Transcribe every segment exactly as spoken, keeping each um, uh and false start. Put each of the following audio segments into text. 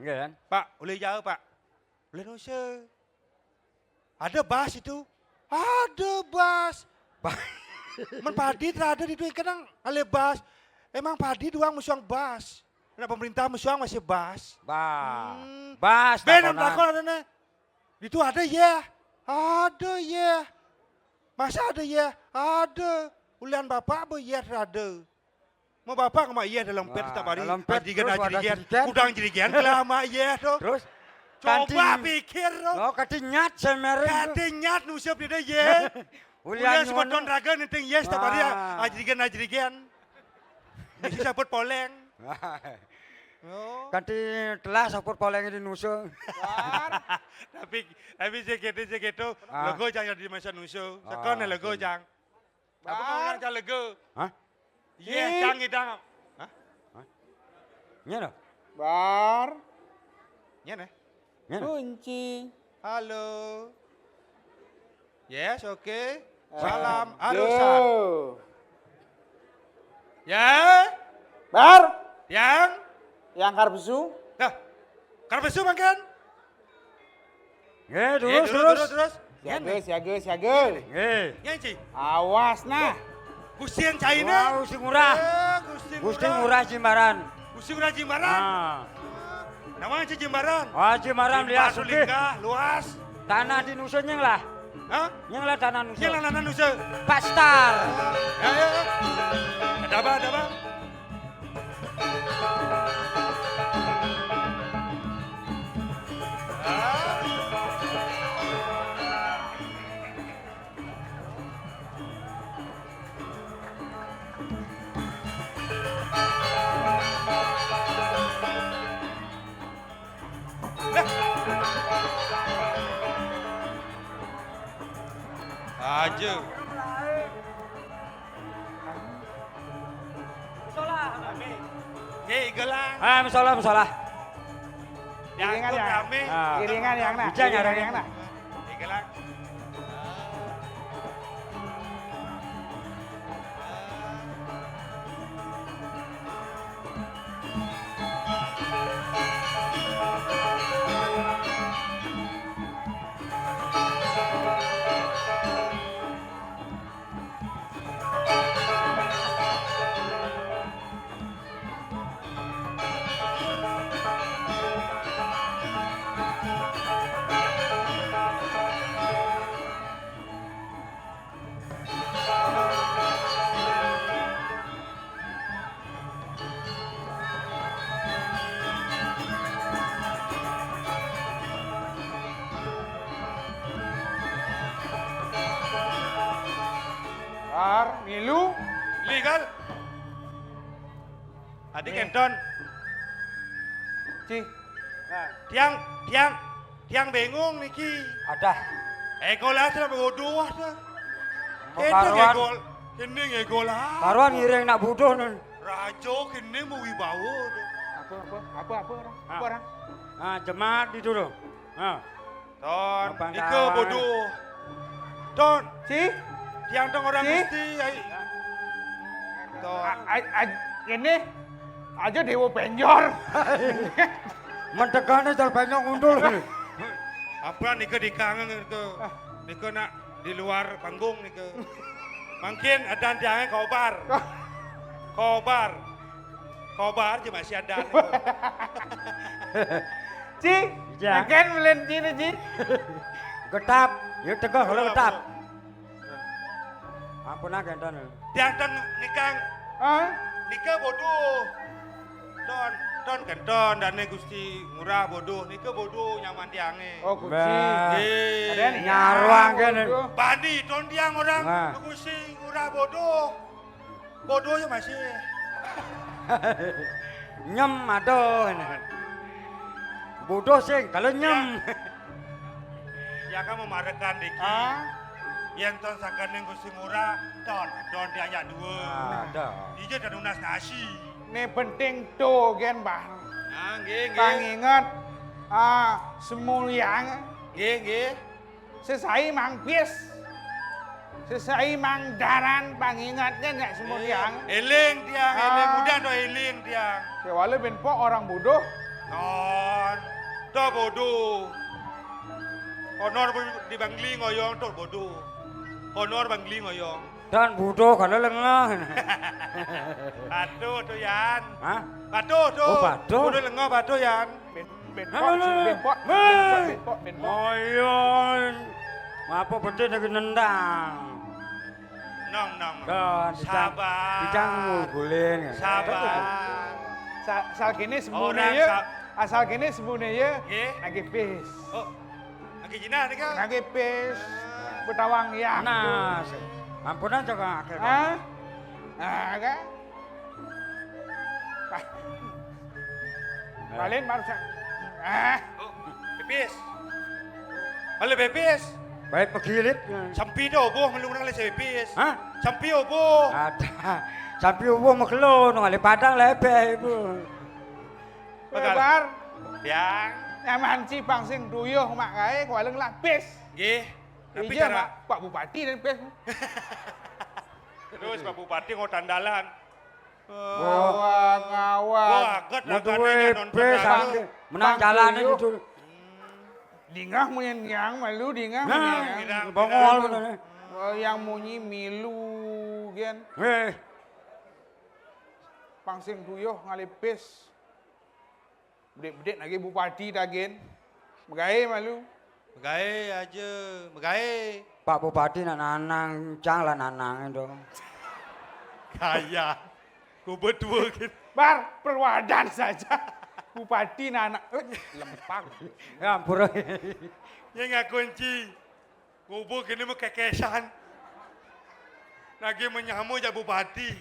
Nggih, kan? Pak, ulih jauh, Pak. Ulih nusa. Ada bas itu? Ada bas. Ba- Men padi terada di duit kenang alih bas. Emang padi doang musuang bas. Nak pemerintah musuang masih bas. Ba. Hmm. Bas Ben, takonan. Takon ada ne. Itu ada ya. Ada ya. Masa ada ya? Ada. Ulian bapak be ya terada. Mau bapak sama iya dalam pet. Wah, setiap hari. Dalam pet, jerigen, terus wadah jerigen. Jerigen. Udang jerigen, kelama iya tuh. Terus? Coba kanti pikir tuh. Oh, kanti nyat semereng tuh. Kanti nyat nusep dia, iya. Ulian semeton raga nenteng iya setiap hari. Wah. Ajerigen, ajerigen. Bisa sabut poleng. Oh. Kanti telah sabut poleng di nusa. Tapi, tapi segitu, segitu. Ah. Lego jang di masa nusa. Sekarang lego jang. Apa mau orang calega? Hah? Iya, cang idang. Hah? Hah? Nyana? Bar. Nyana? Nyana? Kunci. Halo. Yes, oke. Eh, salam. Halo, San. Ya? Bar. Yang? Yang karbesu. Dah. Karbesu makan? Nggih, terus, terus, terus. Siaga, siaga, siaga. Nggih. Nggih, Ci. Awas nah. Gusti yang China. Wah, Gusti Ngurah. Eh, Gusti Ngurah. Gusti Ngurah Jimbaran. Gusti Ngurah Jimbaran. Ah. Nama Ci Jimbaran? Ah, Jimbaran lias sugih. Luas. Tanah di nusa nyeng lah. Hah? Nyeng lah tanah nusa. Nyeng lah tanah nusa. Pastar. Ya, ya, ya. Ada apa, ada apa? Aja. Nggih, gelang. Ah, musola, musola. Iringan ya. Rame. Ah. Iringan yang nah. Iringan yang nah. Nggih, gelang. Ar, milu. Legal. Adi kenton. Ci. Nah, tiang, tiang, tiang bingung niki. Adah. Egol aja lah bodoh aja. Mau karuan. Egol. Ini egol ah. Karuan ngiring nak bodoh nih. Rajo kene mau wibawa tuh. Apa, apa, apa, apa orang? Ah. Apa orang? Ah, jemaat itu tuh. Ah. Ton, nika bodoh. Ton. Ci? Tiang tong orang Ci? Gusti, ai. Ton. A-, a-, a-, ini aja Dewa Penjor. Mentegane jal Penjor ngundul. Apa nika dikangen nika? Nika nak di luar panggung nika. Mungkin ada tiangnya kobar. Kobar. Kobar aja masih ada. Ci, ya. Ngeken melen Ci nih, Ci. Getap, ya tegah kalau getap. Ampun ah, Kenton. Tiang teng nikang. Hah? Nika bodoh. Ton, ton kenton dane Gusti Ngurah bodoh. Nika bodoh nyaman tiange. Oh, Gusti. Mbah. Nggih. Ada nih. Nyaruang kene. Bodoh. Bani ton tiang orang. Nah. Gusti Ngurah bodoh. Bodoh ya masih. Nyem, aduh. Bodoh sing, kalau nyem. Ya. Ya kan memarekan dikit. Ah? Yen ton sakaning Gusti Ngurah, ton, ton diajak dua. Ah, ada. Ija dan nunas nasi. Ne penting to gen, Bah. Ah, nggih, nggih. Panginget, ah, Semulyang. Nggih, nggih. Sesai Mang Bis. Sesai Mang Daran panginget kan ya Semulyang. Nggih. Eling tiang, eling. Ah. Mudah to eling tiang. Kewala ben pok orang bodoh. Non. To bodoh. Honor di Bangli ngoyong to bodoh. Honor Bangli ngoyong. Dan butuh kalau lengah. Patuh tuh, Yan. Hah? Patuh tuh. Oh, patuh. Udah lengah patuh, Yan. Ben, ben Halo, pok, halo. Ben pok, Hei. Ben pok, ben pok. Ngoyon. Apa betul lagi nendang? Nong, nong, nong. Dan, Sabar. Bidang nguguling. Sabar. Sa-, asal kene sebune Orang ya. sa- Asal kene sebune ya. Nggih. Lagi pis. Oh. Lagi jinah nih, Kang. Lagi pis. Betawang ya. Nah, se-, ampunan coba akhir. Hah? Nah, kan? Balik baru sa-, ah. Oh, pipis. Balik pipis. Baik pegilit. Sampi to obuh melung nang le pipis. Hah? Sampi obuh. Ada. Sampi obuh makelo nang le padang lepeh ibu. Pegal. Lebar. Yang. Nyaman ci pang sing duyuh mak kae kualeng lapis. Nggih. Tapi Iya, cara Pak, Pak Bupati dan pis. Terus Pak Bupati ngotan dalan. Wah, ngawat. Wah, aget Metu ragane nonton wepes, aku. Sampe menang Bang jalane Tuyuh. Gitu. Dingah munyen yang malu, dingah Nah, munyen yang. Dingah, bongol dingah. Ngono. Wah, yang munyi milu, gen. Eh. Pang sing duyuh ngalipis. Bedik-bedik lagi bupati tagen. Megae malu. Megae aja, megae. Pak Bupati nak nanang, cang lah nanang itu. Kaya. Ku berdua gitu. Bar, perwadan saja. Bupati nak anak, eh, lempang. Ya ampun. Yang nggak kunci. Kubu kini mah kekesan. Lagi menyamu jak bupati.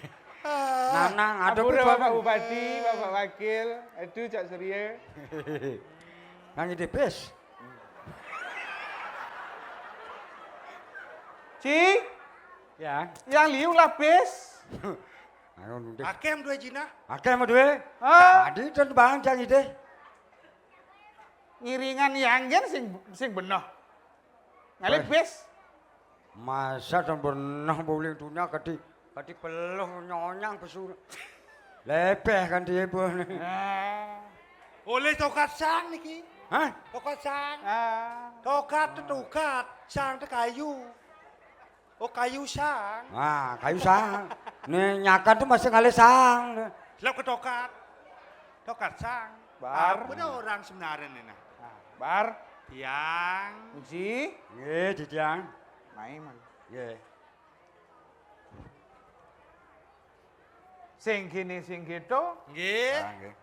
Ah. Nanang, ada Ampura pun Bapak Bupati, Bapak Wakil, itu Cak Surya. Nang ide pes. Ci, Ya. Yang liu lapis. Ayo, nundih. Akem dua jina. Akem dua. Ah. Tadi ten bang jang ide. Ngiringan yang gen sing, sing benah. Ngalih Weh. Bis. Masa ten benah bowling dunia kadi, kadi peluh nyonyang besur. Lepeh kan dia pun. Ah. Oleh tokat sang niki. Hah? Tokat sang. Ah. Tokat tetukat, sang tekayu. Oh, kayu sang. Ah, kayu sang. Nih nyakan tuh masih ngalih sang. Selap ke tokat. Tokat sang. Bar. Apa dah orang sebenarnya nih nah? Nah, bar. Tiang. Uji. Nggih, Jijang. Mai man. Nggih. Sing kene sing keto. Nggih. Ah, nggih.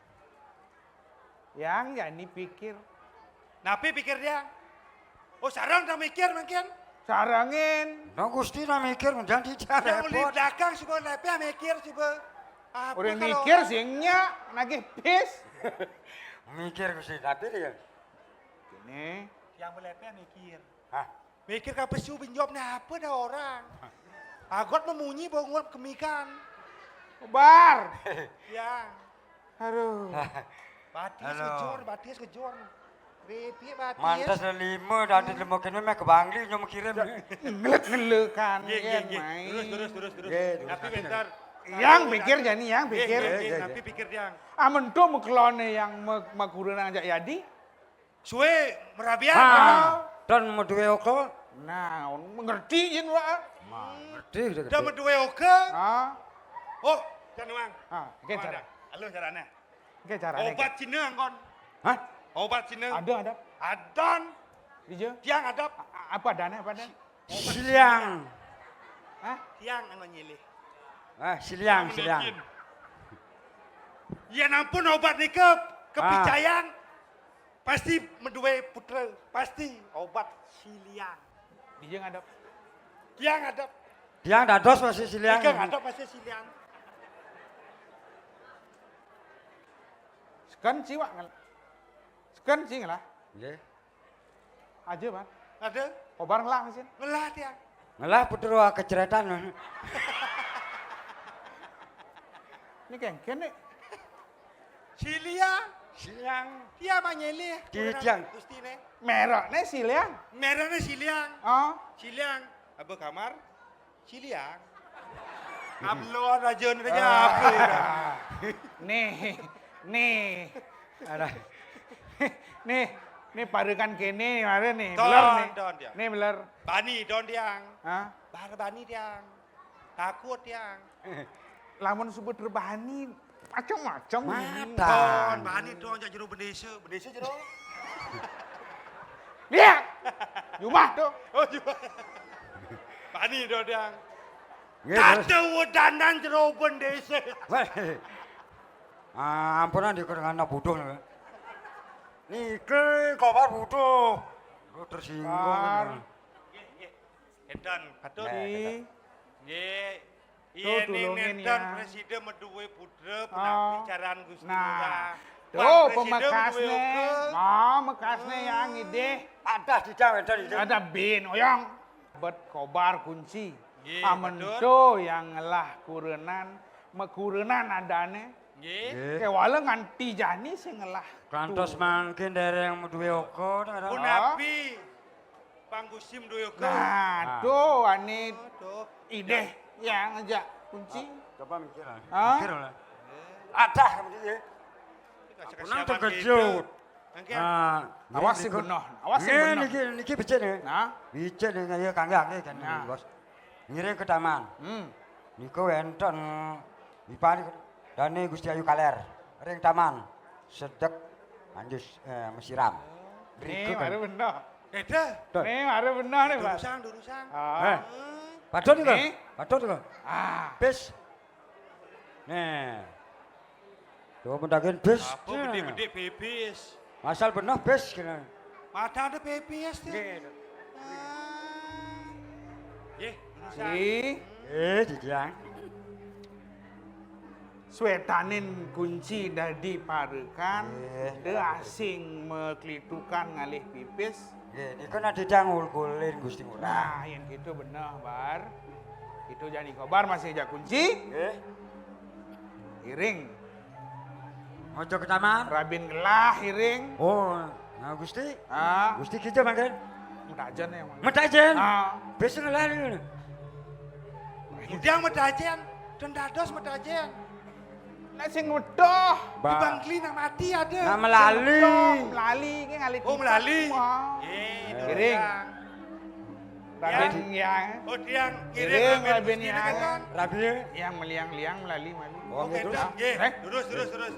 Yang yani pikir. Napi pikir dia? Oh, sarang tak mikir mungkin. Sarangin. Nah, Gusti nak mikir menjadi Yang uli repot. Belakang coba lepe mikir coba. Apa Orang kalau mikir orang sing nya nagih pis. Mikir Gusti tapi dia. Ini. Yang melepe mikir. Hah? Mikir ka pesu benjop ni apa dah orang. Agot memunyi bongol kemikan. Bar. Ya. Aduh. Batis Halo. Kejor, batis kejor. Repi batis. Mantas lima dan di lima kene meh ke Bangli nyom kirim. Ngelek-ngelekan Nggih, nggih, kan nggih. Main. Terus, terus, terus, terus. Nggih, terus. Tapi bentar. Yang pikir jani yang Nggih, pikir. Nggih, nggih, Nggih, tapi nggih. Pikir yang. Amen tu mekelone yang me-, magurunang jak yadi. Suwe merabian. Ha, dan meduwe oka. Nah, mengerti yen wa. Nah, ngerti gitu. Dan meduwe oka. Ha. Oh, dan wang. Ha, oke cara. Halo carane. Oke carane. Obat Cina kon. Hah? Obat Cina. Ada, ada. Adon. Iya. Tiang ada. A-, apa adane, apa adane? Siliang. Hah? Tiang anu nyilih. Ah, siliang, siliang. Yen ampun obat nika kepicayan. Ah. Pasti meduwe putra, pasti obat siliang. Iya ngadep. Tiang ngadep. Tiang dados masih siliang. Nika ngadep masih siliang. Sekan ciwak ngel-, sekan sing lah. Nggih. Aja, Bang. Ada? Kobar ngelah mesin. Ngelah tiang. Ngelah putra keceretan. Ini kengken nih. Siliang. Siliang. Dia manyelih. Di tiang. Gustine. Merekne Siliang. Merekne Siliang. Oh. Siliang. Apa kamar? Siliang. Ablon aja nih aja apa ya? Nih, nih. Ada. Nih, nih parekan kene mare nih. Beler nih. Don, don, dia. Nih beler. Bani don tiang. Hah? Bar bani tiang. Takut tiang. Lamun sebut rebani macam-macam. Don, bani don jak jero bendesa, bendesa jero. Lihat. Jumah tuh. Oh, jumah. Bani don tiang. Nggih, terus? Kata wedanan jero bendesa. Weh. Ah, ampunan di kena butuh nih. Niki kabar butuh. Lu tersinggung. Bar. Nggih, nggih. Edan, betul. Nggih. Nggih. Tuh, yen tulungin nenten ya. Presiden meduwe putra, ah, penapi caran Gusti Ngurah. Nah. Tuh, pemekasne. Ah, mekasne yang idih. Ada di jam, ada di jam. Ada bin, oyong. Bet kobar kunci. Nggih, amento betul. Yang ngelah kurenan, mekurenan adane. Nggih. Nggih. Kewala nganti jani sing ngelah. Kantos mangkin dereng meduwe oko, to, to. Punapi? Panggusim doyoga. Nah, nah. Tuh, Anit. Oh, tuh. Ideh, ya, ngejak kunci. Ah, coba mikir, ah. Hah? Mikir, lah. Ada, kemudian, ya. Aku nang terkejut. Nah, awas sih benar. Awas sih benar. Niki, niki becik nih. Nah. Becik nih, ya, kangge, kangge, kan, nah. Bos. Ngiring ke taman. Hmm. Niku wenten Ipan dane Gusti Ayu Kaler ring taman sedek manjus, eh, mesiram. Nih, mari bener. Eda. Nih, mari bener nih, Pak. Durusang, durusang. Ah. Eh, padhon niku. Nih. Padhon niku. Ah. Bis. Nih. Coba mendakin bis. Apa gede-gede bibis? Asal bener bis kene. Padahal ada bibis tuh. Nggih. Ah. Nggih, durusang. Nggih. Eh, Jijang. Swetanin kunci dadi parekan, nggih. De asing meklitukan ngalih pipis. Nggih, niku nadidang ulkulin Gusti Ngurah. Nah, yen gitu bener, Bar. Gitu jani kobar masih jak kunci. Nggih. Iring. Ojo ke taman. Rabin gelah iring. Oh, nah Gusti. Ah. Gusti kija mangkin. Metajen ya, Mang. Metajen? Ah. Biasa ngelah ngono. Udah metajen, dan dados metajen. Nek sing wedoh. Di Bangli nang mati ada. Nah, melali. Sing wedoh, melali, ini ngalih. Oh, melali. Wah. Nggih, iring. Durusang. Rabin yang. Oh, tiang iring, iring, Rabin Gusti yang. Kan? Rabin. Yang meliang-liang melali-mali. Oh, oke, terus? Nggih, eh? Terus, terus, terus.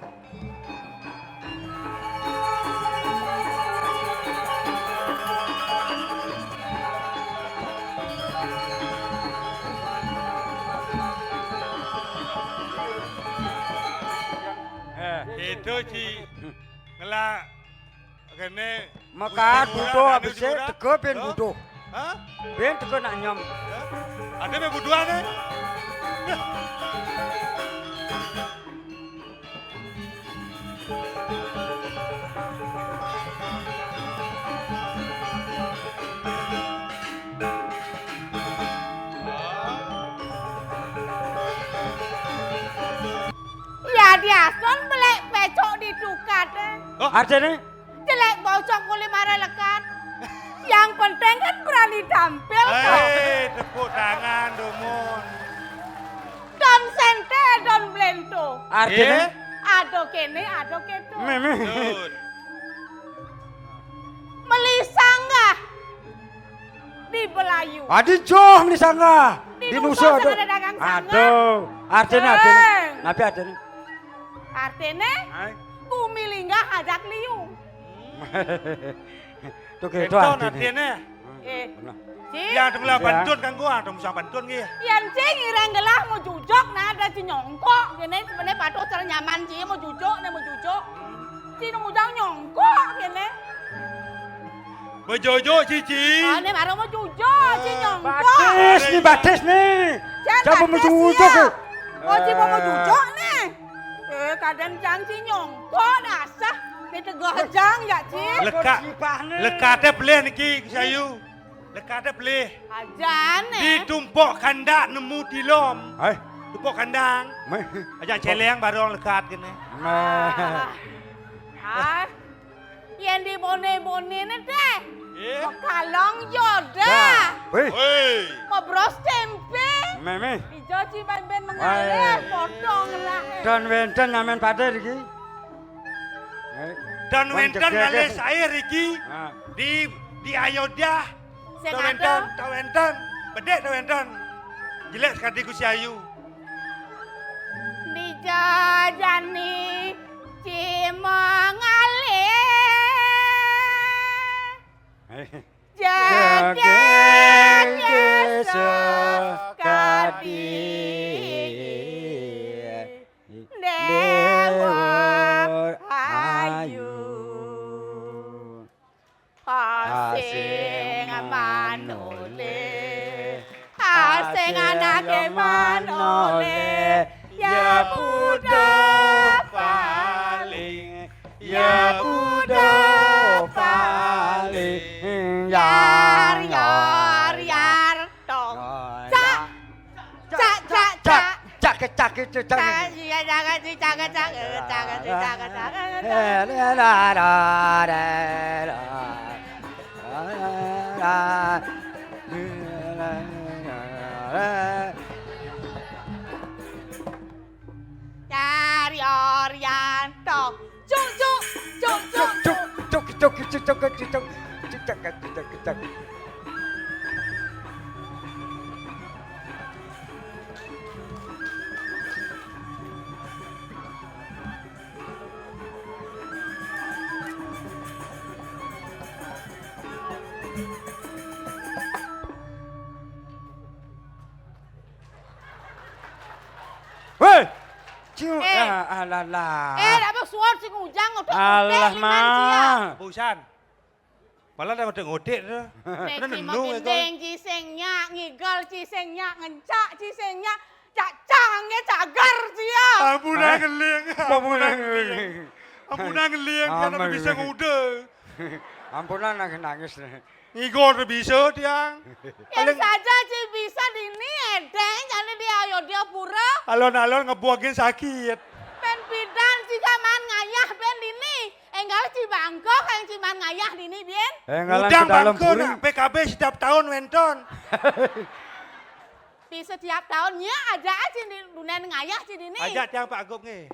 Eh, itu si ngelak kene. Mekar butuh abis tega ben butuh. Hah? Ben tega nak nyom. Ada be butuhane? Ya diason belek pecok di tukate. Oh, artine? Jelek bocok boleh marah lekat. Yang penting kan berani tampil. Eh, tepuk tangan, Dumun. Don sente, don blento. Artine? Ado kene, ado keto. Meh, meh. Meli sanggah di Belayu. Adi joh meli sanggah. Di Nusa ada dagang sanggah. Aduh, artine, artine. Napi artine? Artine? Bumi linggah ajak liu. Tuh gitu artine. Eh. Bener. Ci. Ya, tunggu lah, pantun kan gua, tunggu sang pantun gih. Yan ci ngireng gelah mau jujok, nah ada ci nyongkok, gini sebenarnya patuh cara nyaman ci mau jujok, nah mau jujok. Ci nang ujang nyongkok, gini. Mau jujok, Cici. Ah, ini baru mau jujok, ci nyongkok. Batis nih, batis nih. Siapa mau jujok? Oh, ci mau jujok nih. Eh, kadang jang ci nyongkok, dasar. Ini tegah jang ya, ci. Leka, lekate pelih niki, sayu. Lekate pelih. Ajane. Di tumpok kandak nemu tilom. Hai. Tumpok kandang. Meh. Aja celeng barong lekat kene. Nah. Ah. Ah, yén di Bone-Bone né deh. Nggih. Kalong yo dah. Wéh. Wéh. Mebros tempe. Méh, méh. Ijo ci ben-ben mengalih, wéh, potong lah. Don wénten nyamén padé iki. Don wénten ngalih saé iki. Ah. Di, di Ayodya. Sing ada. Don wénten, don wénten. Bedék don wénten. Jelék sekadi Gusti Ayu. Dijajani cima ngalih. Jegegé sekadi Déwa Ayu. Asing manolé, asing anaké manolé, ya buda paling, ya buda paling, yar, yar, yar, tong. Cak, cak, cak, cak. Cak, cak, cak, cak. Cak, iya, cak, cak, cak, cak, cak, cak, cak. Cari Orianto. Cuk, cuk, cuk, cuk, cuk. Cuk, cuk, cuk, cuk, cuk, cuk, cuk, cuk, cuk, cuk, cuk. Wéh! Cium. Eh. Ah, alalah. Eh, dak suar sing ujang udah. Alah, Mang. Busan. Malah dah ngodik-ngodik tu. Nek ci magendeng ci sing nyak, ngigel ci sing nyak, ngencak ci sing nyak, cacang ke cagar ci ya. Ampunan ngeling, ampunan ngeling. Ampunan ngeling, dia nak bisa nguda. Ampunan nangis-nangis. Ngigel bisa tiang. Yang saja ci bisa dini edeng jane di Ayodya Pura. Alon-alon ngebuangin sakit. Ben pidan ci jaman ngayah ben dini. Enggal ci bangko kang ci man ngayah dini, Bin. Enggalan udang ke dalam bangko puri. Nak P K B setiap tahun wénten. Di setiap tahun nya aja ci di dunia ngayah ci dini. Aja tiang Pak Agung nggih.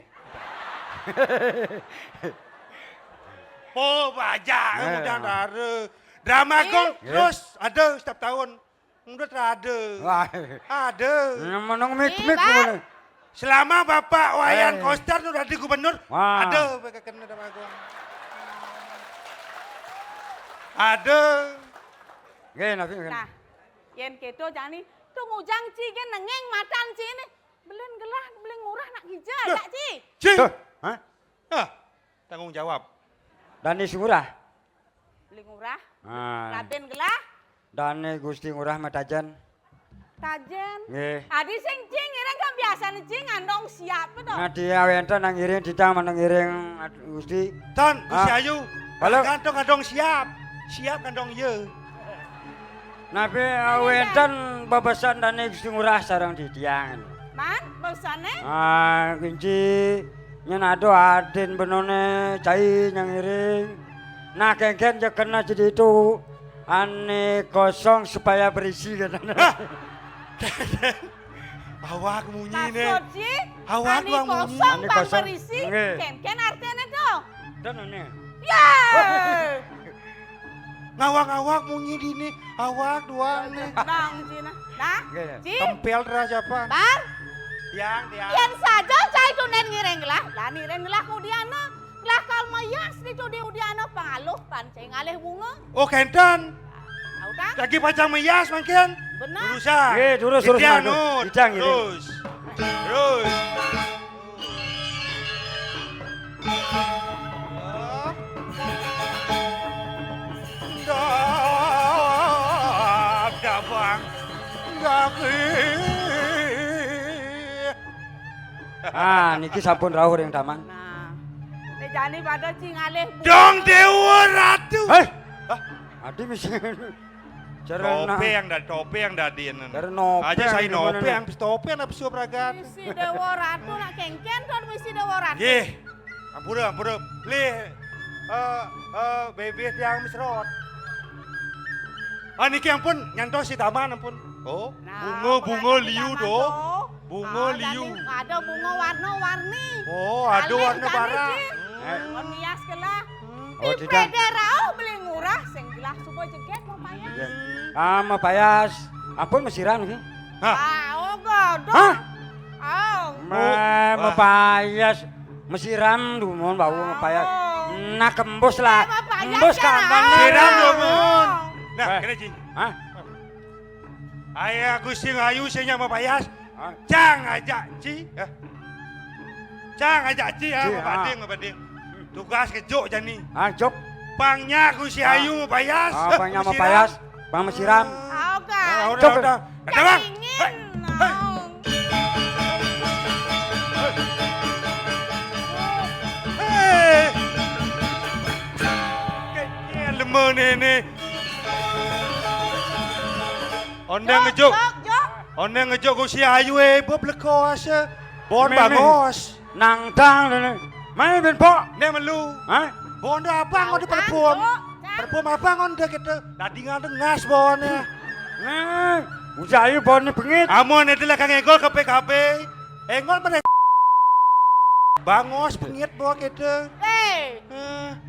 Oh, aja. Nah. Udang dara. Drama Agung terus ada setiap tahun. Udah ada. Wah. Ada. Menang mit-mit. Selama Bapak Wayan Koster nu dadi gubernur, ada kena Drama Agung. Ada. Nggih, napi, nggih. Nah, yén kéto jani, tu ngujang ci gén nenging matan ci né. Belin gelah, belin ngurah nak gija, ya, Ci? Ci. Tuh, hah? Hah, tanggung jawab. Dani Singurah. Belin ngurah. Ah. Raden gelah. Dani Gusti Ngurah matajen. Tajen. Nggih. Adi sing ci ngiring kan biasane ci ngandong siap to. Nah, dia wénten nang ngiring, didang meneng ngiring Gusti. Tan, Gusti Ayu. Halo. Gantung ngandong siap. Siap ngandong iya. Napi, eh, wénten bebesan dane Gusti Ngurah sareng titiang? Man, bebesane? Ah, kinci nyen ado adin benone cai nyang ngiring. Nah, kengken jekena jadi itu ane kosong supaya berisi katanya. Hah? Awak munyi né. Maksud ci, awak ane kosong bang berisi, nggih. Kengken artine to? Dan ane. Ya. Ngawak-ngawak munyi dini, awak doang né. Bang Cina. Nah, nggih, nggih. Ci. Tempel ra siapa? Bar. Tiang, tiang. Yén saja cai tunden ngiring gelah, lah ngiring gelah kudiana. Gelah kal mayas ditu di udiana pangaluh pan cai ngalih bunga. Oh, kenten. Tahu kan? Lagi pacang mayas mangkin. Benar. Urusan. Nggih, terus, terus, Itian, mangga. Nut. Ijang, ngiring. Terus. Terus. Ah, niki sampun rauh ring taman. Nah. Né jani pada ci ngalih bu- Dong Dewa Ratu. Héh. Hah? Adi misi. Topeng dah, topeng dah di anu. Aja sai nopeng, topeng dah pesuh pragat. Misi Dewa Ratu nak kengken to misi Dewa Ratu. Nggih. Ampura, ampura. Lih, Eh, eh, bebeh tiang mesrot. Ah, niki ampun, nyantos si taman ampun. Oh, nah, bunga, bunga liu do. Bunga liu. Ada bunga warna-warni. Oh, ada warna barak. Hmm. Kon hias kelah. Hmm. Oh, tidak. Pede rauh beli ngurah, sing gelah suba jeget mau payas. Iya. Ah, mau payas. Ampun mesiram niki. Hah? Ah, oh, godong. Hah? Oh. Meh, mepayas. Mesiram dumun bau mepayas. Nah, kembus lah. Mepayas. Kembus ya, kambang. Siram dumun. Nah, kena, Ci. Hah? Ayah Gusti Ayu sing nyak mepayas. Hah? Cang ajak, Ci. Hah? Cang ajak, Ci, ah, Ci, mabanding, ah. Mabanding. Tugas kejuk jani. Ah, juk. Pang nyak Gusti Ayu mepayas. Ah, pang nyak mepayas. Pang mesiram. Au, kan. Ah, udah, udah. Udah, Bang. Hei, hei. Hei. Kecil lemah ni, ni. Ondeng ngejuk. Jok, jok. Ondeng ngejuk ku si Ayu, eh, beb leko asa. Bon bangos. Nang tang dene. Mai ben pok. Ne melu. Hah? Bon da abang ada parfum. Parfum abang ada kita. Dadi ngandengas bon ya. Nah, usah ayu bon ni pengit. Amun itu lah kang Egol ke P K B. Engol mana bangos pengit bon kita. Eh,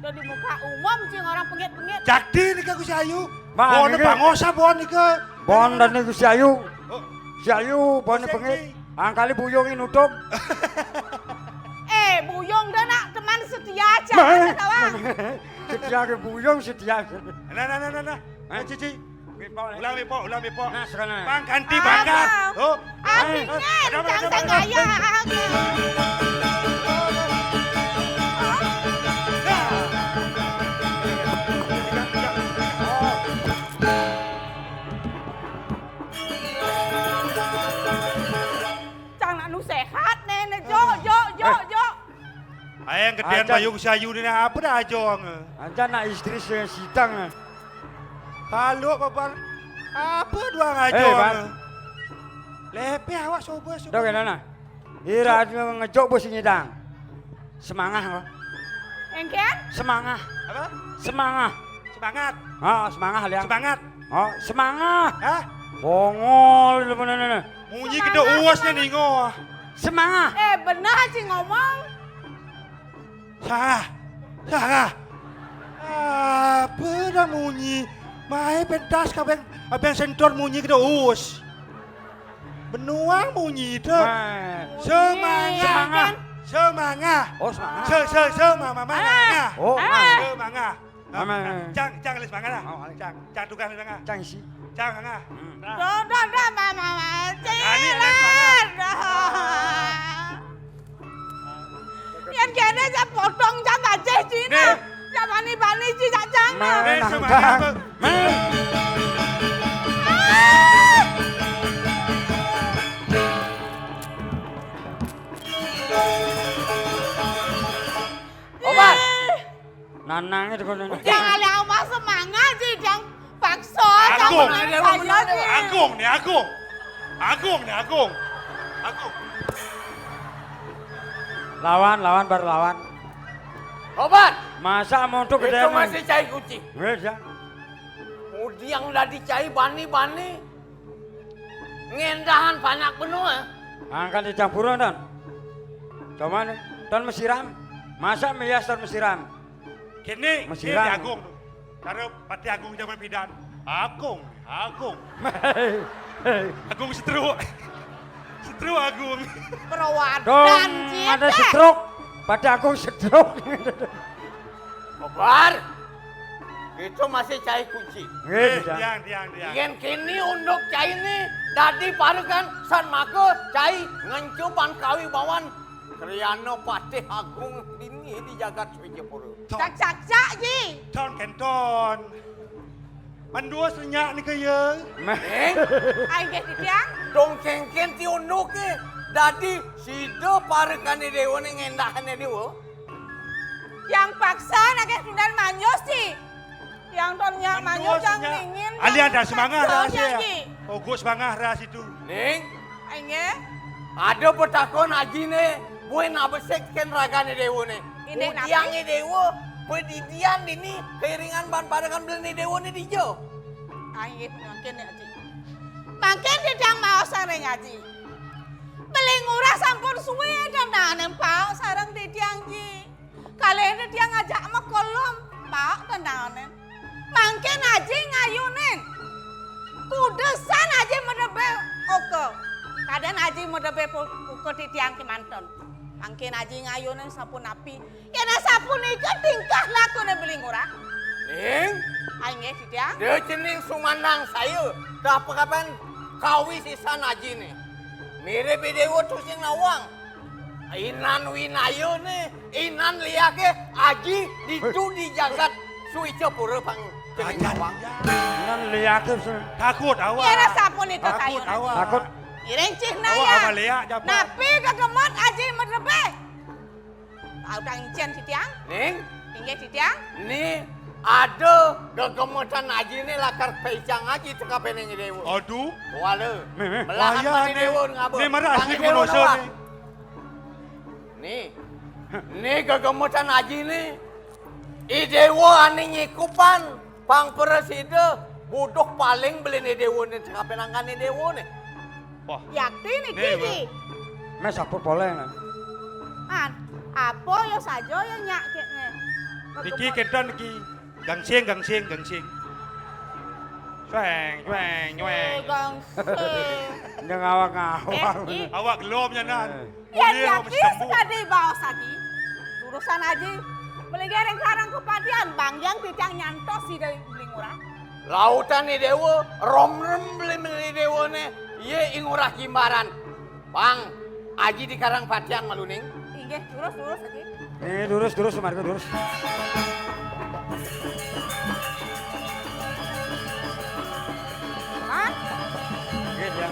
udah di muka umum sih orang pengit-pengit. Jakti ni ke Gusti Ayu. Bon bangos ah bon ni ke. Bon dan ni Gusti Ayu. Oh. Si Ayu bon ni pengit. Angkali buyung ini utuh. Eh, buyung dah nak teman setia aja. Setia ke buyung setia. Nah, nah, nah, nah, nah. Hah? Eh, Cici. Ulang bepok, ulang bepok. Nah, sekarang. Pang ganti bakal. Oh. Amin. Ada apa, ada apa, ada apa? Gaya. Cang nak nu sehat ne, ne, jo, jo, jo, jo. Ayang gedean bayung sayu ni apa dah ajong. Ancan nak istri se-, sidang. Kalau babar apa dua ngajong. Lepeh awak soba, soba. Dah kena nah. Ira ngejok bos nyidang. Semangah kok. Engken? Semangah. Apa? Semangah. Semangat. Ah, semangah liang. Semangat. Oh, semangah. Hah? Bongol itu bener. Munyi gede uasnya ningo. Semangah. Eh, benar sih ngomong. Salah. Salah. Apa dah munyi? Mai pentas kabeng, abeng sentor munyi gede us. Benuang munyi tu. Semangah. Semangah. Oh, semangah. Se, se, se, mama, mama. Oh, semangah. Semangah. Cang, cang, alis mangan lah. Cang, cang tugas alis mangan. Cang isi. Cang mangan. Dah, dah, dah, ma, ma, ma. Ani alis mangan. Yang kena saya potong, saya bajeh Cina. Saya bani-bani sih, saya cang. Meh, nang tang. Meh. Obat. Nanangnya di kono. Jangan yang masuk mangga sih, yang paksa. Agung. Agung nih, Agung. Agung nih, Agung. Agung. Lawan, lawan, bar lawan. Obat. Masa montok itu masih cai kucing. Wes ya. Udiang dah dicai bani-bani. Ngendahan panak benua. Angkat di campuran, Don. Coba nih, Don mesiram. Masa meyas Don mesiram? Kini, mesiram. Kini Agung. Cara Patih Agung zaman pidan. Agung, Agung. Agung setruk. Setruk Agung. Perawadan. Don, ada setruk. Patih Agung setruk. Obar. Itu masih cai kunci. Nggih, tiang, tiang, tiang. Yen kini unduk cai ni dadi parukan san maka cai ngencupan kawi bawan Kriana Patih Agung dini di jagat Swijapura. Cak, cak, cak, Ji. Ton kenton. Mandua senyak ni kaya. Meh. Ai nggih titiang. Dong kengken ti unduk ke. Dadi sida parukan dewa ni ngendahne dewa. Yang paksa nagih tundan manjus, Ci. Yang ton nyak manjus, yang dingin. Ali ada semangat ras ya. Ogo semangat ras itu. Ning. Inggih. Ada petakon ajine, buin abesik ken ragane dewa ne. Ini udiange dewa, Padidian dini kairingan baan parekan Beli Déwa né dija. Ah, inggih, mangkin, Aji. Mangkin titiang maosang ring Aji. Beli Ngurah sampun sué tenangan paok sareng titiang, Ji. Kalih titiang ngajak makolom, paok tenangan. Mangkin Aji ngayunin. Kudusan Aji madebé uka. Kadén Aji madebé pu-, uka titiang kémanten. Mangkin Aji ngayunin sapunapi? Yén sapunika tingkah lakuné Beli Ngurah. Ning. Ah, inggih, titiang. Déwa cening sumandang saya, dah pakapan kawisésan Ajiné. Mirib Déwa tusing nawang. Inan winayané, inan liaké Aji ditu di jagat Suicapura pang cening nawang. Inan liaké se-, takut awak. Yén sapunika kayunan. Takut. Ngiring cihnaya. Awak apa liak, japa? Napi gegemet Aji madebé? Lautang encén titiang? Ning. Inggih titiang. Né ada gegemetan Ajiné lakar paicang Aji teka pening Déwa. Aduh. Kuala. Méh, méh. Melahan Mané Déwa ngaba. Né marah asli Déwa nawang. Né. Né gegemetan Ajiné. I Déwa ané nyikupang pang prasida buduh paling Beli Déwa né teka penangkané Déwa né. Wah. Yakti niki, né, Ji. Méh sapu poleng, nah. An, apa ya saja ya nyak kéné. Niki kénten niki. Gangsing, gangsing, gangsing. Suéng, suéng, suéng. Eh, gangsing. Nyang awak-awak. Eh, Ji. Awak gelom nyanan. Eh. Yén yakti sakadi baos Aji. Urusan Aji. Mligi ring karang kapatihan, banggiang titiang nyantos Ida Beli Ngurah. Lautang I Déwa, romrem Beli, Beli Déwané, ia I Ngurah Jimbaran. Pang, Aji di karang patihan malu, Ning. Inggih, durus, durus, Aji. Eh, durus, durus, marga durus. Hah? Inggih, ya.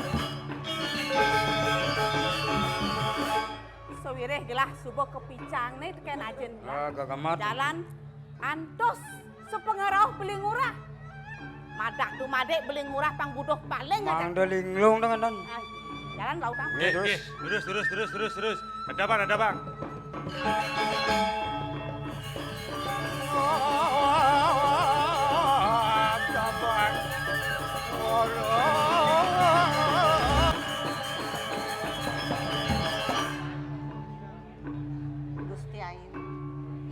Sawiréh gelah suba kapicang né tekén Ajin. Ah, gegemet. Jalan antos sapangrauh Beli Ngurah. Madak dumadik Beli Ngurah pang buduh paling aja. Mangda linglung dengan. Ah, jalan lautang. Nggih, nggih. Terus, terus, terus, terus, terus. Ada, Bang, ada, Bang. Gusti Ain,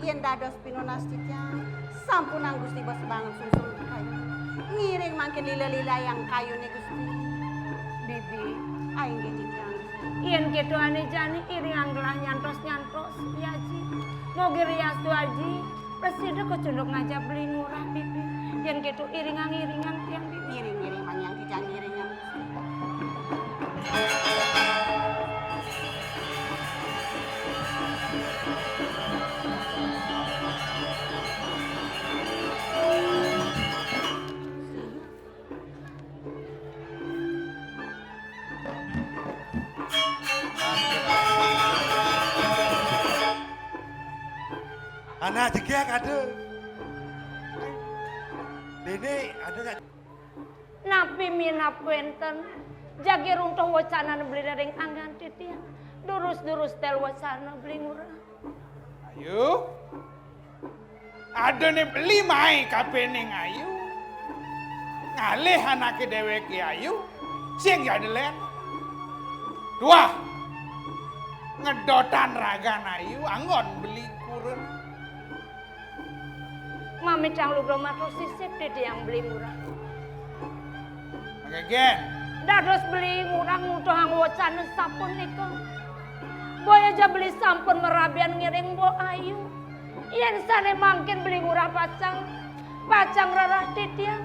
yén dados pinunas titiang, sampunang Gusti bes banget sungsung kayu. Ngiring mangkin lila-lila yang kayu nih, Gusti. Bibi. Ah, inggih, titiang. Yén kéto ané jani iringang gelah nyantos-nyantos, ya, Ji. Mogi riastu Aji, prasida kacunduk ngajap Beli Ngurah, Bibi. Yén kéto iringang-iringang tiang, Bibi. Ngiring-ngiring, manggiang titiang ngiringang. Anak jegég ada. Déné ada nggak? Napi minab wénten, jagi runtuh wacanané Beli ring anggan titiang. Durus-durus tel wacana Beli Ngurah. Ayu. Adané Beli mai kapening Ayu. Ngalih anaké déwéké Ayu, sing jadi lén. Tuah. Ngedotan ragan Ayu, anggon Beli kurun. Mamitang lugra matur sisip titiang Beli Ngurah. Magégén. Dados Beli Ngurah ngutuhang wacana sapunika. Boya ja Beli sampun marabian ngiring Mbok Ayu. Yén sané mangkin Beli Ngurah pacang, pacang rereh titiang.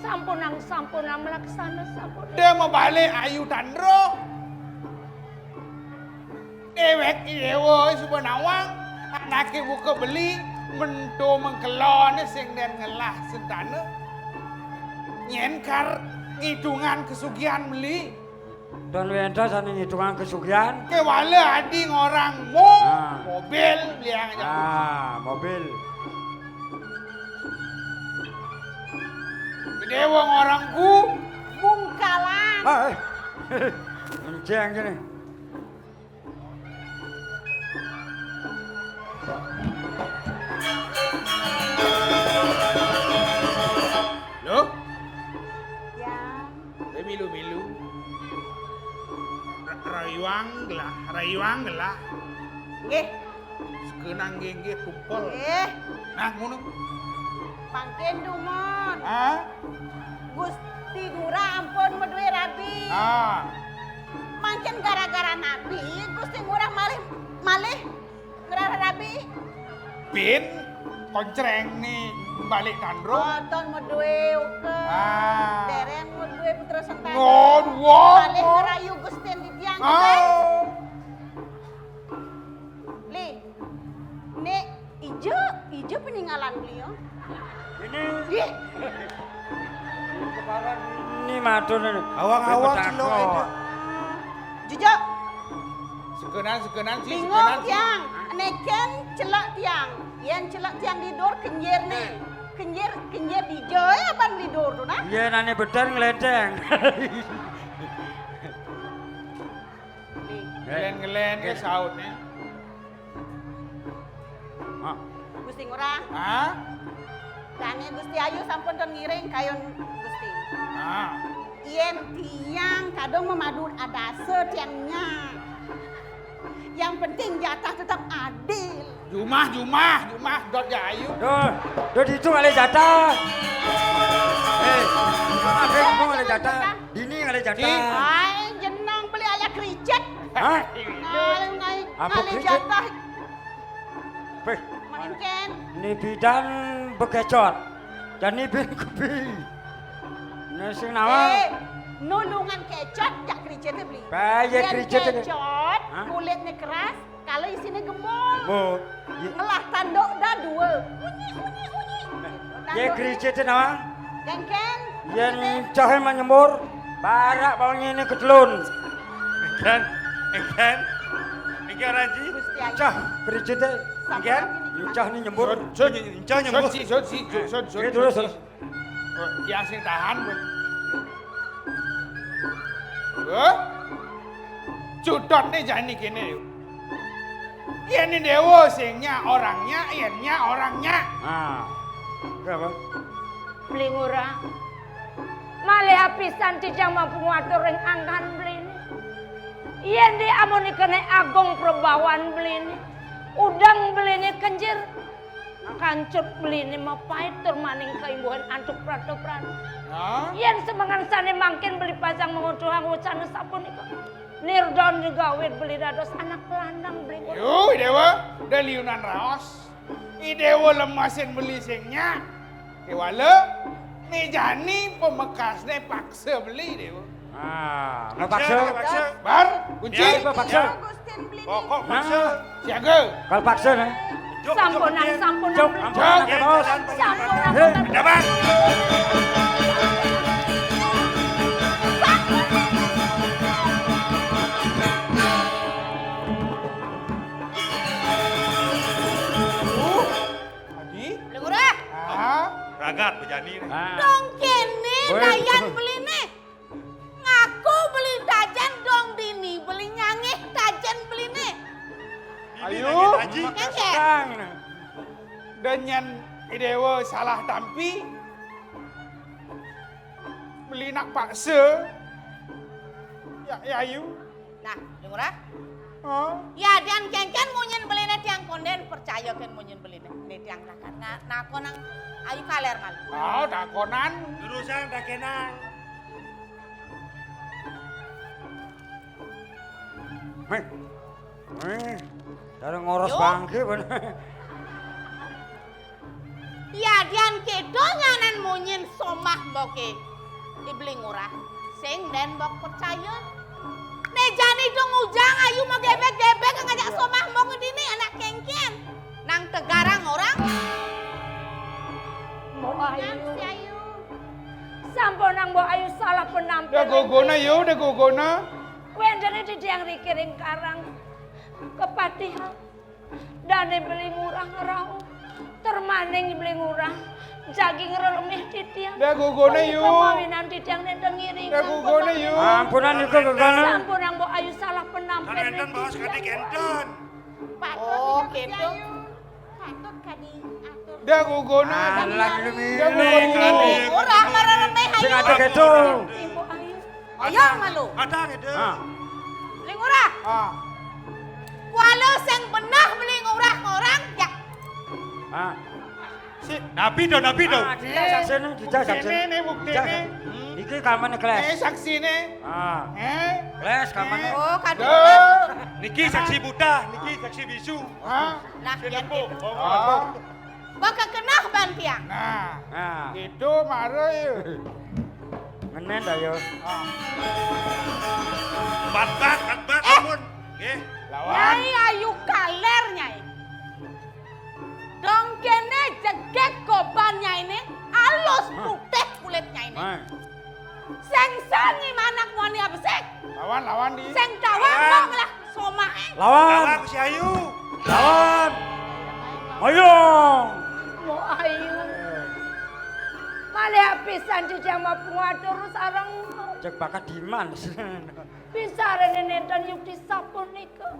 Sampunang, sampunang malaksana, sampunang. Dia mabalik Ayu Tandra. Déwék Déwa suba nawang, anaké buka beli, mento mengkelon sing den ngelah sentana. Nyén kar ngitungan kasugihan beli. Don wénten sané ngitungan kasugihan. Kéwala adi ngorang mo, nah. Mobil, beliang aja. Ah, mobil. Déwa ngorang ku. Bungkalan. Ah, eh. Encéng kéné. Iwang gelah. Nggih. Sekenang nggih, nggih, tumpel. Nggih. Nah, ngono. Mangkin dumun. Hah? Gusti Ngurah ampun madué rabi. Ah. Mangkin gara-gara napi, Gusti Ngurah malih, malih ngrereh rabi. Bin koncreng ni balik tandro. Boten madué ukel. Ah. Dereng madué putra sentana. Ngon, wah, malih wah. Ngerayu Gustin titiang, ah. Li, nek ijo, ijo peningalan beliau. Ini. Ih. Ini matur ini. Awang-awang celok itu. Jujur. Sekenan, sekenan sih, bingung sekenan sih. Tiang. Neken celok tiang. Yen celok tiang di dur kenjir nih. Kenjir, kenjir di joy apa di dur tuh nah? Iya, nane bedan ngeledeng. Nih. Ngelen-ngelen ke saut nih. Hah? Gusti Ngurah. Hah? Dane Gusti Ayu sampun ten ngiring kayun Gusti. Hah? Yen tiang kadung memadu adase tiangnya. Yang penting jatah tetap adil. Jumah, jumah, jumah, dot ya Ayu. Duh, duh ditu ngalih jatah. Eh, apa ngomong ngalih jatah? Dini ngalih jatah. Ai, jeneng beli ayah kricet. Hah? Ngalih, ngalih, apa ngalih kricet? Jatah. Peh. Mangkin. Ni bidan bekecot. Jani bin kebi. Nah, sing nawang. Eh, nulungan kecot, jak kricete beli. Peh, ya kricete. Kecot, hah? Kulitnya keras, kalau isinya gembul. Gembul. Iya. Melah tanduk dah dua. Unyi, unyi, unyi. Ya kricete nawang. Kengken. Yen cohe manyembur, barak bawangnya ini ketelun. Engken, engken. Engken, Raji. Gusti Ayu. Cah, kricete. Engken. Cah ni nyembur. Sud, sud, encah nyembur. Sud, sud, sud, sud, sud, sud, sud. Terus, terus. Oh, yang sing tahan, Bu. Hah? Cudot nih jani kene. Yen ni dewa sing nyak orangnya, yen nyak orangnya. Nah, enggak, Bang. Beli Ngurah. Malih apisan tijang mampu ngatur ring angkan beliné. Yén di amoné kéné agung prabawan beliné, udeng beliné kenjir, kancut beliné mapait tur maning kaimbuhan antuk prata-prana. Hah? Yén semengan sané mangkin beli pacang manguntuhang wacana sapunika, nirdon digawé beli dados anak lanang beli. Yo, Déwa, da liunan raos. I Déwa lemasin beli sing nyak. Kéwala, né jani pamekasné paksa beli, Déwa. Ah, paksa. Paksa, paksa. Bar, kunci. Ya, paksa. Pokok paksa. Siaga. Kalau paksa, nah. Sampunang, sampunang. Cuk, sampunang, Bos. Sampunang. Hei. Dapat. Adi? Beli Ngurah. Ah. Ragat bejani nih. Ah. Dong kéné dayan beliné. Ngaku beli tajén dong dini, beli nyangih tajén beliné. Ayo, makasang. Danyén I Déwa salah tampi. Beli nak paksa. Ya, ya, ayo. Nah, Beli Ngurah. Hah? Yadian kénkén munyin beliné tiang kondén, percaya kén munyin beliné. Né tiang takan. Nah, nakonang ayu kalér malu. Oh, takonan. Terusan takenang. Méh. Méh. Cara ngoros bangké bener. Yadian kéto nyanan munyin somah mboké I Beli Ngurah. Sing dén mbok percaya. Né jani dong ujang ayu magébék-gébék ngajak somah mbok dini anak kénkén. Nang tegarang orang. Mbok Ayu. Sampunang Mbok Ayu salah penampil. Da gogona yo, da gogona. Wéntené titiang riki ring karang. Kepatihan. Dané Beli Ngurah ngrauh. Termaning Beli Ngurah jagi ngrelemih titiang. Da gogona yo. Kemawinan titiang nénten ngiring. Da gogona yo. Ampunan niku gogona. Sampunang Mbok Ayu salah penampil. Kan énten baos kadé kénten. Oh, gitu. Patut kadi atur. Da gogona. Alah, demi. Da gogona. Ora marang remeh. Sing ada gitu. Mbok Ayu. Ayo malu. Ada gitu. Ah. Beli Ngurah. Ah. Kala sing beneh beli ngurah-ngurah, ya. Ah. Si napi to, napi to? Ah, dijak saksine, dijak saksine. Buktine, buktine. Dijak. Hmm. Iki kamane, Kles. Eh, saksine. Ah. Eh? Kles kamane. Oh, kadung. Niki saksi buta, niki saksi bisu. Ah. Nah, yen gitu. Oh. Mbok kekenah ban tiang. Nah. Nah. Itu mare ya. Ngenen ta ya. Ah. Bat, bat, bat, bat, eh, ampun. Nggih. Lawan. Nyai ayu kaler, Nyai. Dong kene jegeg goban nyaine, alus putih kulit nyaine. Hah. Sing sani manak wani abesik. Lawan, lawan di. Sing dawang kok ngelah somahe. Lawan. Lawan Gusti Ayu. Lawan. Ayo. Mbok Ayu. Malih apisan jujang mapungatur sareng. Cek bakat diman. Pisarene nenten yukti sapunika.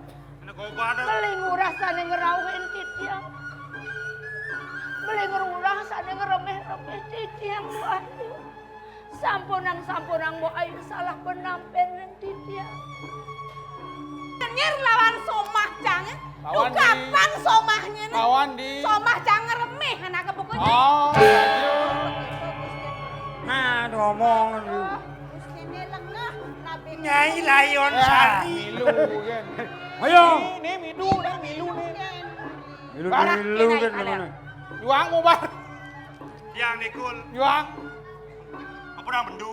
Beli ngurah sane ngrauhin titiang. Beli ngurah sane ngremeh-remeh titiang, Mbok Ayu. Sampunang, sampunang, Mbok Ayu salah penampen ring titiang. Nyengir lawan somah jange. Lawan di. Kapan somahnya nih? Lawan di. Somah jange remeh anake buku. Oh, iya. Nah, ngomong. Gustine lengah, nabi. Nyai Layon Sari. Milu kan. Ayo. Ini, ini midu, ini milu nih. Milu, milu kan namanya. Yuang mubar. Yang nikul. Yuang. Apa nang bendu?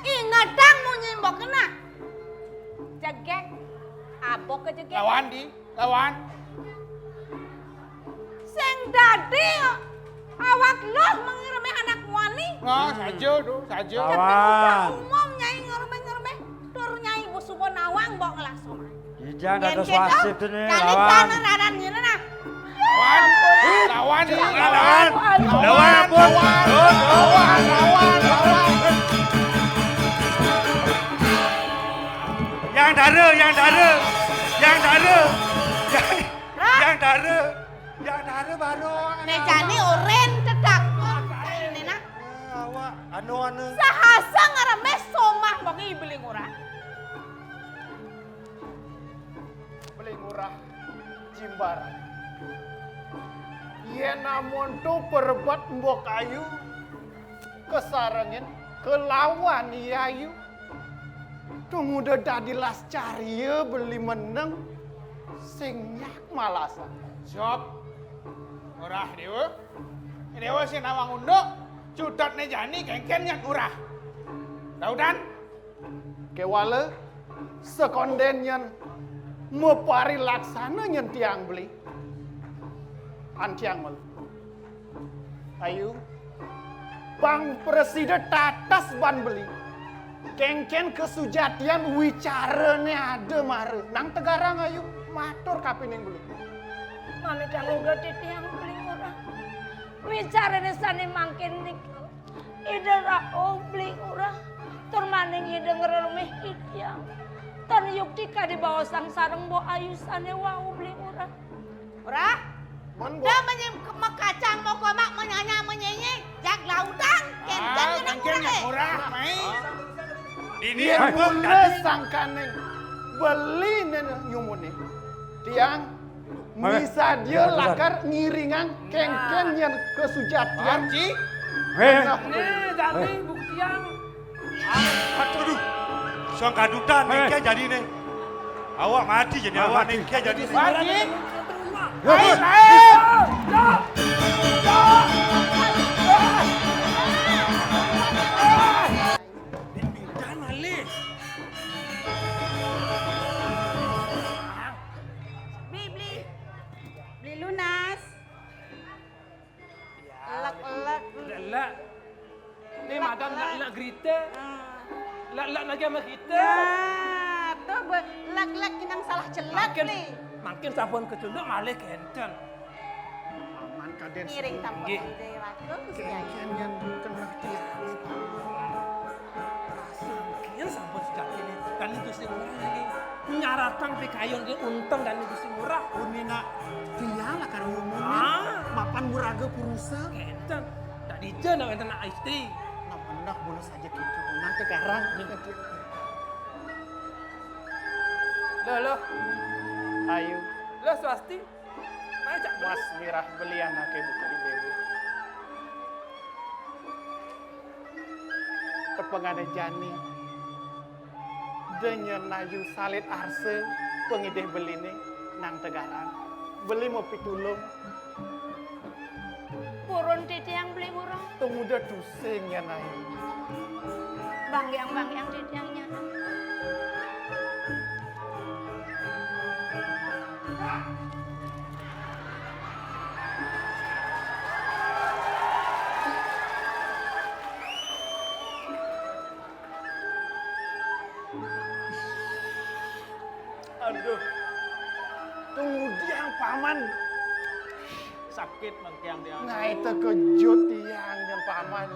Ingetang munyi mbok kena. Jegek. Abok ke jegek. Lawan di. Lawan. Sing dadi awak luh mengremeh anak wani. Nah, saja tuh, saja. Lawan. Umum nyai ngremeh-ngremeh, tur nyai busuba nawang mbok ngelah somah. Yen dados wasit ini lawan. Lawan. Lawan. Lawan. Lawan, ampun. Lawan, lawan, lawan. Yang dare, yang dare. Yang dare. Yang, yang dare. Yang dare baru. Nek jani oren tedak. Ini nah. Awak anu, anu. Sahasa ngremeh somah mbok Beli Ngurah. Beli Ngurah jimbar. Yen amun tu perebet Mbok Ayu kesarengin kelawan Yayu. Tu nguda dadi las carya beli meneng sing nyak malasan. Job. Ngurah dewa. Dewa sing nawang unduk, cutetne jani kengken nyak ngurah. Daudan. Kewala, sekonden nyen maparilaksana nyen tiang beli. An tiang melu. Ayu, pang prasida tatas ban beli. Kengken kasujatian wicarane ada mara. Nang tegarang ayu, matur kapining beli. Mamitang uga titiang beli ngurah. Wicarane sane mangkin nika. Ida rauh beli ngurah, tur maning Ida ngremeh titiang. Tan yukti kadi baosang sareng Mbok Ayu sane wau beli ngurah. Ngurah? Mon, Bu. Dah menyem-, mekacang moko mak menyanya menyenye, jag lautan, kenten kena ngurah, eh. Ngurah, mai. Dini. Yen apa? Mula sangkaning beli nene nyumune. Tiang Misa dia lakar ngiringang kengken yen kasujatian. Panci. Eh. Nah, ini dadi buktian. Aduh, sang kadutan nengke jadi nih. Awak mati jadi awak nengke jadi nih. Panci. Wah. Ayo, ayo. Bintang malih. Beli, beli. Beli lunas. Lek-lek. Lek-lek. Ini madan lek-lek gerita. Ah. Lek-lek lagi sama kita. Nah, tuh, Bu. Lek-lek kinang salah celek, nih. Mangkin sampun kecunduk malih kenten. Paman kaden ngiring tampuk ide waktu, Gusti Ayu. Kengken yang cenah tiang. Sangkin sampun sejatine, dan Gusti Ngurah niki nyaratang pikayun niki unteng dan Gusti Ngurah. Pun nak tiang lakar ngumumin, ah, mapan muraga purusa. Enten. Tak dija nak enten nak istri. Nak mendak boleh saja gitu. Nang tegarang. Loh, loh. Ayu. Lah, swasti. Mane cak mas mirah beli anake buka di dewe. Tepengane jani. Denyen Ayu salit arsa pengidih beline nang tegaran. Beli mau pitulung. Purun titiang beli murah. Tumuda tusing ya, Nay. Banggiang-banggiang titiang nyana. Aduh. Tunggu diang, Paman. Sakit mangkiang diang. Ngai, tekejut tiang dan Paman.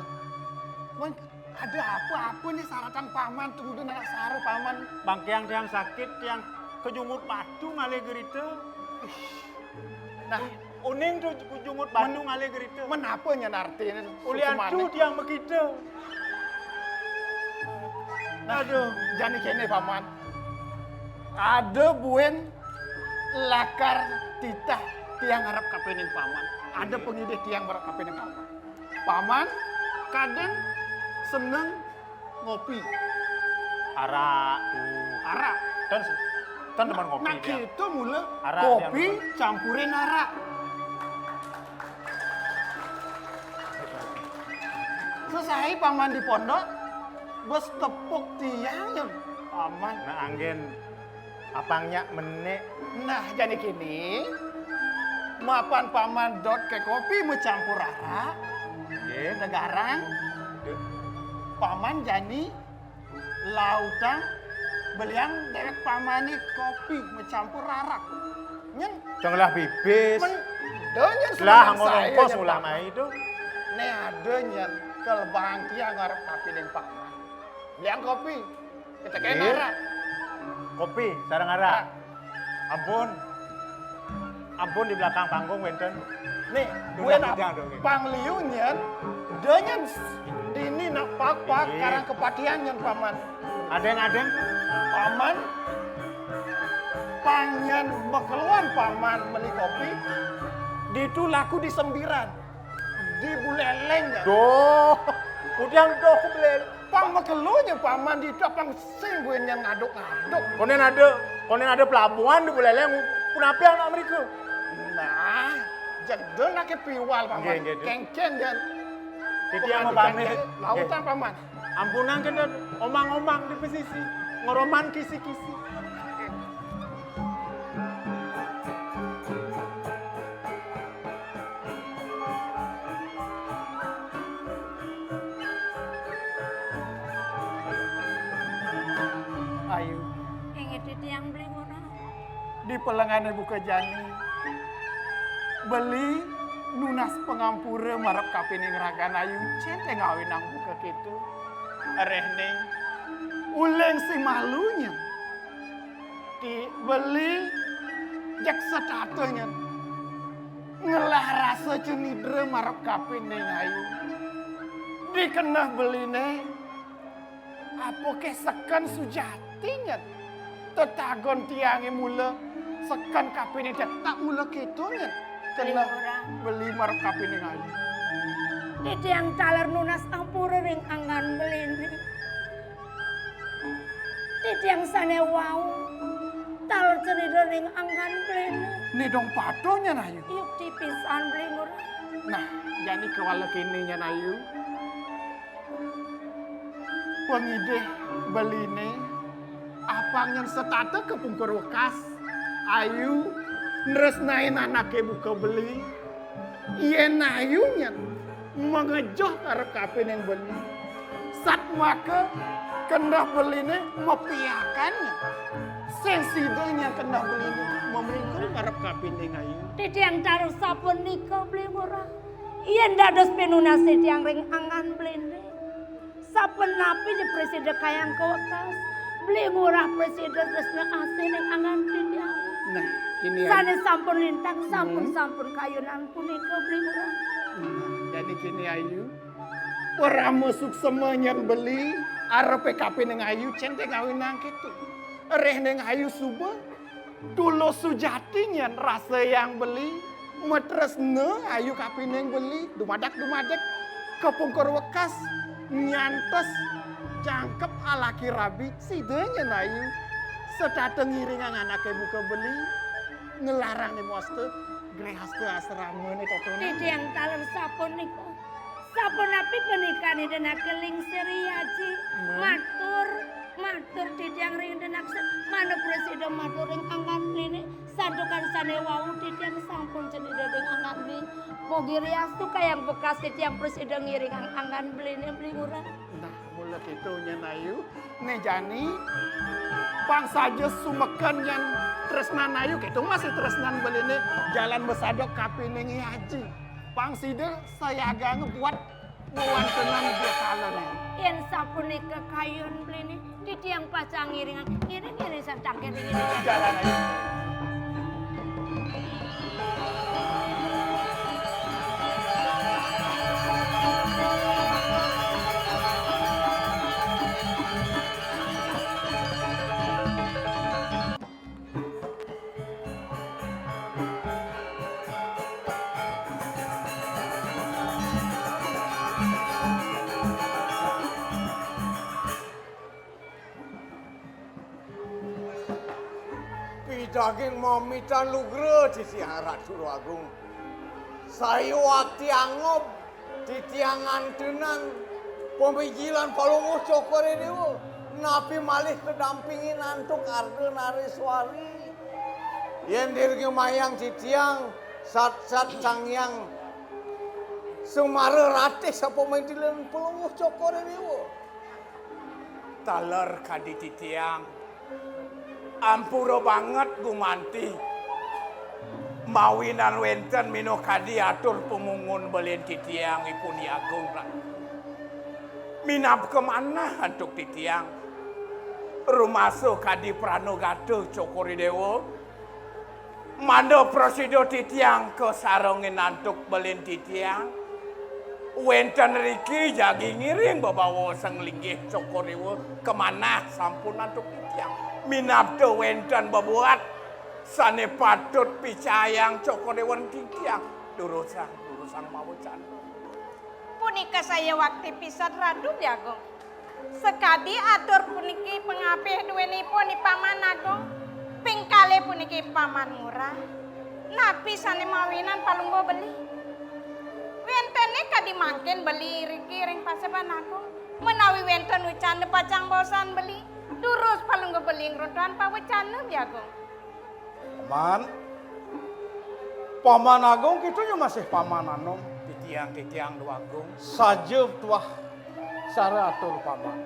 Wan, ada apa-apa nih saratan Paman, tunggu dia nak sara Paman. Mangkiang tiang sakit, tiang kejungut batu ngalih gerita. Nah, uning tu kejungut batu ngalih gerita. Menapa nyan artine? Ulian tu tiang makita. Nah, aduh, jani kene, Paman. Ada buin lakar titah tiang ngarep kapining Paman. Ada pengidih tiang ngarep kapining Paman. Paman kadang seneng ngopi. Arak tu. Arak. Dan se-, dan demen ngopi. Nah, dia. Kita mula arak kopi dia campurin arak. Selesai Paman di pondok, bes tepuk tiang ya, Paman. Nah, anggen apang nyak menek. Nah, jani kini, mapan Paman dot ke kopi mencampur arak, nggih, tegaran, Paman jani lautang beliang dewek Pamane kopi mencampur arak. Nyen. Tengah bibis. Men, do nyen lah, semenang ngorong saya pos nyen ulah Paman. Mai tu. Ne ada nyen kelebang tiang ngarep kapining Paman. Beliang kopi. Kita kena arak. Kopi, sareng arak. Ampun. Ampun, di belakang panggung wenten. Nih, buin pangliu nyen, da nyen dini nak pak-pak karang kepatihan nyen, Paman. Adeng, adeng. Paman, pang nyen makeluan Paman meli kopi, ditu laku di Sembiran. Di Buleleng, ya. Doh, udiang doh Buleleng. Pang makelunya Paman di itu, pang sing buin yang ngaduk-ngaduk. Konen ada, konen ada pelabuhan di Buleleng, punapi anak mereka? Nah, jegel nake piwal, Paman. Nggih, nggih, nggih. Kengken, jan. Jadi yang mau pamit. Lautan, Paman. Ampunang kena omang-omang di pesisi, ngoroman kisi-kisi. Ayu. Inggih titiang beli murah. Di pelengane buka jani. Beli nunas pangampura marep kapining ragan Ayu, cen te ngawinang buka kitu. Rehning. Uling si malunya. Ti beli jak setata nyen. Ngelah rasa cenidra marep kapining Ayu. Dikeneh beline, apa ke seken sujati nyen? Tetagon tiange mula seken kapining tiang, tak mula keto nyen. Keneh beli marep kapining Ayu. Titiang taler nunas ampura ring anggan beline. Titiang sane wau, taler cenidra ring anggan beline. Ni dong patuh nyen Ayu. Yukti pisan beli murah. Nah, jani kewala kini nyen Ayu. Pengidih beline, apang nyen setata ke pungkur wekas. Ayu, nresnain anake buka beli. Yen Ayu nyen mangejoh karep kapining beli. Satmaka kendah beline mapiakan nyen. Sing sida nyen kendah beline mamringkul karep kapining Ayu. Titiang taler sapunika beli murah. Yen dados pinunas titiang ring anggan beline. Sapunapi ja prasida kayang kawekas, beli murah prasida tresna asih ning anggan titiang. Nah, ini ya. Sane sampun lintang, sampun, hmm, sampun kayunan punika beli murah. Nah, jani kini Ayu, parama suksema nyen beli, arepe kapining Ayu, cen te ngawinang keto. Rehning Ayu suba, Tulus sujati nyén rasa yang beli, matresna ayu kapining beli, dumadak-dumadak, kapungkur wekas, nyantos, jangkep alaki rabi, sida nyén ayu. Setata ngiringang anaké buka beli, nglarang né mosta, grehasta asramané totonan. Titiang taler sapunika. Sapunapi panikané Ida Naké Lingsir Aji? Matur, matur titiang ring Ida Naké, mana prasida matur ring anggan beliné, santukan sané wau titiang sampun cenida ring anggan beli. Mugi riastu kayang bekas titiang prasida ngiringang anggan beliné, Beli Ngurah. Nah, mula kéto nyén ayu, né jani pang saja sumeken nyén tresnan ayu, kéto masih tresnan beliné, jalan masadok kapining aji. Pang sida sayaganga buat wewantenan biakalané. Yén sapunika kayun beliné, titiang pacang ngiringang, ngiring-ngiring santang kéné. Jalan ayu. Pidaging mamitan lugra titiang Ratu Agung. Sayuwakti angob titiang ngantenang pamijilan Palungguh Cokor I Déwa, napi malih kadampingin antuk Ardanareswari. Yén dirgi mayang titiang, satsat Sang Hyang Semara Ratih sapamintilan Palungguh Cokor I Déwa. Taler kadi titiang, ampura banget gumanti mawinan wénten minakadi atur pamungun beliné titiang ipun I Agung Ratu. Minab kamanah antuk titiang, rumasa kadi pranagata Cokor I Déwa, mangda prasida titiang kasarengin antuk beliné titiang. Wénten riki jagi ngiring bebawa sang linggih Cokor I Déwa kamanah sampun antuk titiang. Minab ta wénten bebuat sané patut picayang Cokor I Déwa ring titiang. Durusang, durusang mawecana. Punika sayuwakti pisan Ratu Beli Agung. Sakadi atur puniki pangapih duénipun I Paman Agung, ping kalih puniki Paman Ngurah. Napi sané mawinan Palungguh Beli? Wéntené kadi mangkin beli iriki ring Paseban Agung. Ménawi wénten wecana pacang baosang beli, durus Palungguh Beli ngruntuhang pawecana, Beli Agung. Paman. Paman Agung, kita ya masih Paman Anom. Titiang, titiang Déwa Agung. Saja tuah cara atur Paman.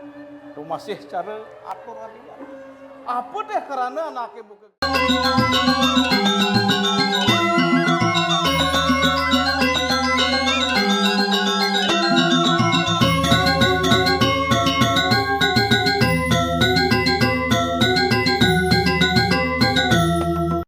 Tu masih cara atur Adian. Apa téh karana anaké buka